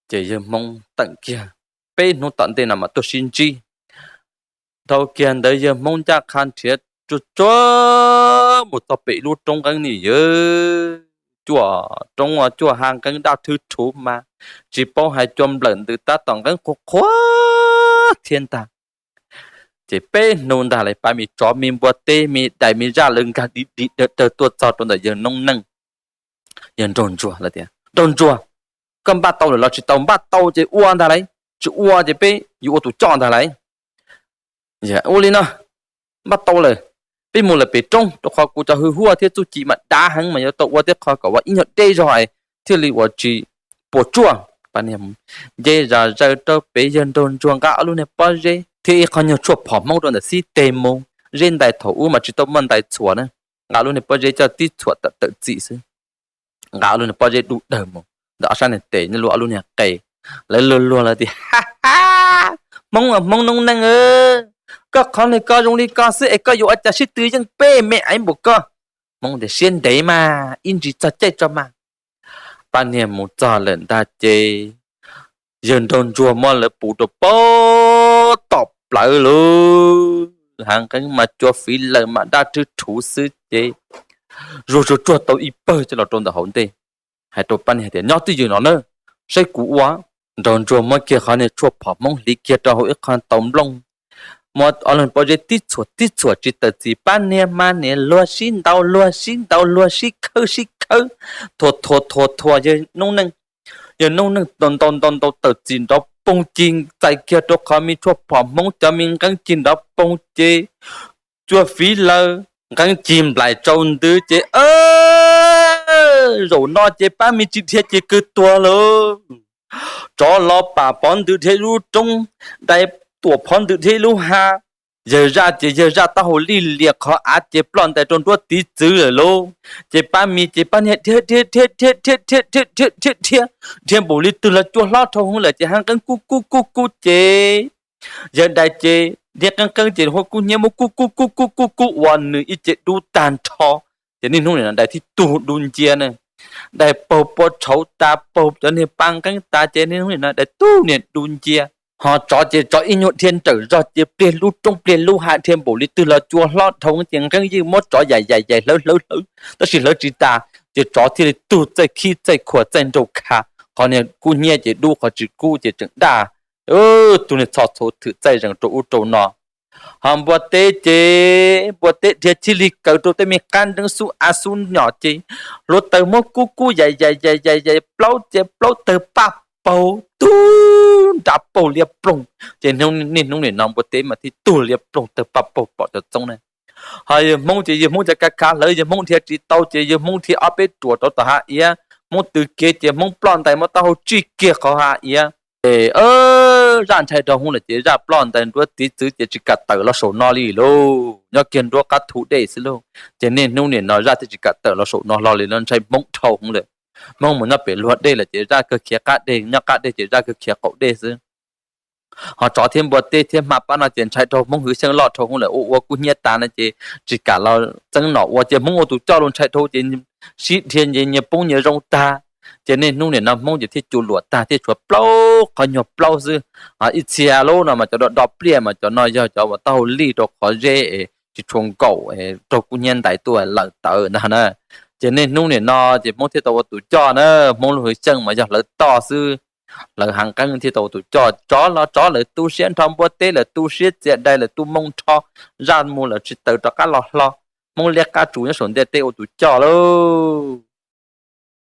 Ces yawg Hmoob teem kiag, peb hnub tom ntej no mas tuaj sib ntsib. Dhau kiag ntawd yawg Hmoob ncaj qha nrhiav tsuag tsuag mus txog pem lub roob nqeeb ni yawg, cuaj roob cuaj ha nqeeb daj thwb rhuv mas tsis paub hais cua nplawm ntws tab tom nqeeb qhuav qhuav thiab ntag. Ces peb hnub ntag lawm pab me tsov me npua teb me dais me zaj lawv nkag dim dim dawg dawg tuaj txog rau ntawm yawg noob neej, yawg nraug ntsuag lawm tias, Nraug ntsuag, koj npaj tau lawm los tsis tau? Npaj tau ces ua ntag lauj, tsis ua ces peb yuav ua tus coj ntag lauj. Ua li no, npaj tau lawm, peb mus lawm pem roob, rau qhov kuv cov hwj huaj thiab txuj ci mas dav heev mas yuav tau ua thiab qhov kom ua ib nyuag deb zog thiaj li ua tsis puas tsuaj. Nce zom zaws rau pem yawg nraug ntsuag nqa ob lub niag pob zeb thiab ib qho nyuag tshuaj phom hmoob rau ntawm xib teg mus. Zeb ntais thaum ub mas tsis tau muaj ntais txhuam na, nqa lub niag pob zeb coj tib txhuam tawm tawm txim xwb. Nqa ob lub niag pob zeb dub dawg mus ntawm ob sab niag tes, nyob lub ob lub niag qe. Lawv luag luag lawv tias, Ha ha, Hmoob, Hmoob noob neej, koj qhov niag ko zoo li ko xwb es koj yuav ua cas sib tw yeej peb me aiv npaum koj? Hmoob tias, Siab ntev mas, ib ntsis txog caij tso mas. Pab niag mus txog lawm ntag ces yawg nraug ntsuag muab lawv puv rau pem tom plawv lawm, hav nqeeb mas cua fiv lawm mas daj rhwb rhuv xwb ces zuag zuag tsuag tau ib pawg coj los rau ntawm hauv ntej. Hais rau pab niag tias, Nyob twj ywm no na, saib kuv ua. Nraug ntsuag muab kiag qhov niag tshuaj phom hmoob hliv kiag rau hauv ib qho tau nplooj, muab ob lub pob zeb tib txhuam tib txhuam tsis tawm txim. Pab niag mas niam luag sib ntaus luag sib ntaus luag sib khawb sib khawb, thuam thuam thuam thuam yawg noob neej. Yawg noob neej ntaus ntaus ntaus tawm txim nrov poog ci, txais kiag rau qhov me tshuaj phom hmoob cov me nqeeb ci nrov poog ces cua fiv lawm, nqeeb ci nplaim tsau ntws ces zaum no ces pab me tsis dhia ces kawg tuag lawm. Tsov los pam phov ntws dhia lub roob, dais tuam phov ntws dhia lub hav. Yawg zaj ces yawg zaj taub hau lij lias qhov av ces ploj ntais rau nruab tiv txwv lawm lauj. Ces pab me ces pab niag dhia dhia dhia dhia dhia dhia dhia dhia dhia dhia npaum li twg los cua hlob dhau hwv lawm ces hav nqeeb kub kub kub kub ces yawg dais ces dhia qeeb qeeb ces huab kub hnyiab muab kub kub kub kub kub kub ua nws ib ce dub tag nrho. Ces niaj hnub nim no dais thiaj tug dub ncia na. Dais paug pua tshauv tas, paug cov niag pa nqeeb tas ces niaj hnub nim no dais tug niag dub ncia. Ho tsov ces tsov ib nyuag dhia nrawm zog ces pliag lub roob pliag lub hav dhia npaum li twg los cua hlob dhau ces nqeeb yeej muab tsov yaim yaim yaim hlawv hlawv hlawv, tab sis hlawv tsis tas ces tsov thiaj li tug txaij khib txaij khuam txaij nraug kha. Qhov niag kub hnyiab ces dub, qhov tsis kub ces tseem daj. Tug niag txho txhuv thwm txaij zees rau ub rau no. Ho npua teb ces npua teb dhia thiaj li kaws rau tej me qab nreeb xub av xub nyom ces hluav taws muab kub kub yaim yaim yaim yaim yaim plaub ces plaub tawg paj paug tug nra paug liab ploog. Ces niaj hnub nim no npua teb mas thiaj tug liab ploog tawg paj paug pom cov txoob na. Ho yawg Hmoob ces yawg Hmoob cov kav khav hlawv yawg Hmoob dhia tsis tau ces yawg Hmoob dhia ob peb ruam rau tom hav iav. Hmoob tw kev ces Hmoob ploj ntais muab taub hau tsij kiag qhov hav iav. Ces zaj ntshai rau hwv lawm ces zaj ploj ntais nruab tiv txwv ces tsis kam tawm los saum no li lauj, nyob kiag nruab qab thu dej xwb lauj. Ces niaj hnub nim no zaj thiaj tsis kam tawm los saum no hlo li, ntshai Hmoob dhau hwv lawm. Hmoob mus nyob pem luag dej lawm ces zaj kawg khiav qab deg, nyob qab deg ces zaj kawg khiav qaum dej xwb. Ho tsov thiab npua teb thiab hma pab no ces ntshai dhau Hmoob Hwv Xyeej loj dhau hwv lawm, ua ua kub hnyiab tas no ces tsis kam los txeeb nom ua ces Hmoob ua tus coj los ntshai dhau ces sib dhia nyias poob nyias zoo tag. Ces niaj hnub nim no Hmoob ces thiaj cu luam tag thiaj tshuav plaub qhov nyuag plaub xwb. Ib txhia lub no mas cov do do pliaj mas cov no yog cov uas taub hau lij rau qhov zeb es tsis tshua nkaum, raug kub hnyiab ntais tuaj lawm tawv ntag na. Ces niaj hnub nim no ces Hmoob thiaj tau ua tus coj na. Hmoob Hwv Xyeej mas yog hlawv toj xwb, hlawv hav nqeeb thiaj tau ua tus coj. Tsov los tsov lawv tu siab nrho, npua teb lawv tu siab txias dai lawv tu moo nrho, zaj mus lawv tsis taws rov qab los hlo. Hmoob liab qab tsuas nyob saum ntiaj teb ua tus coj lauj.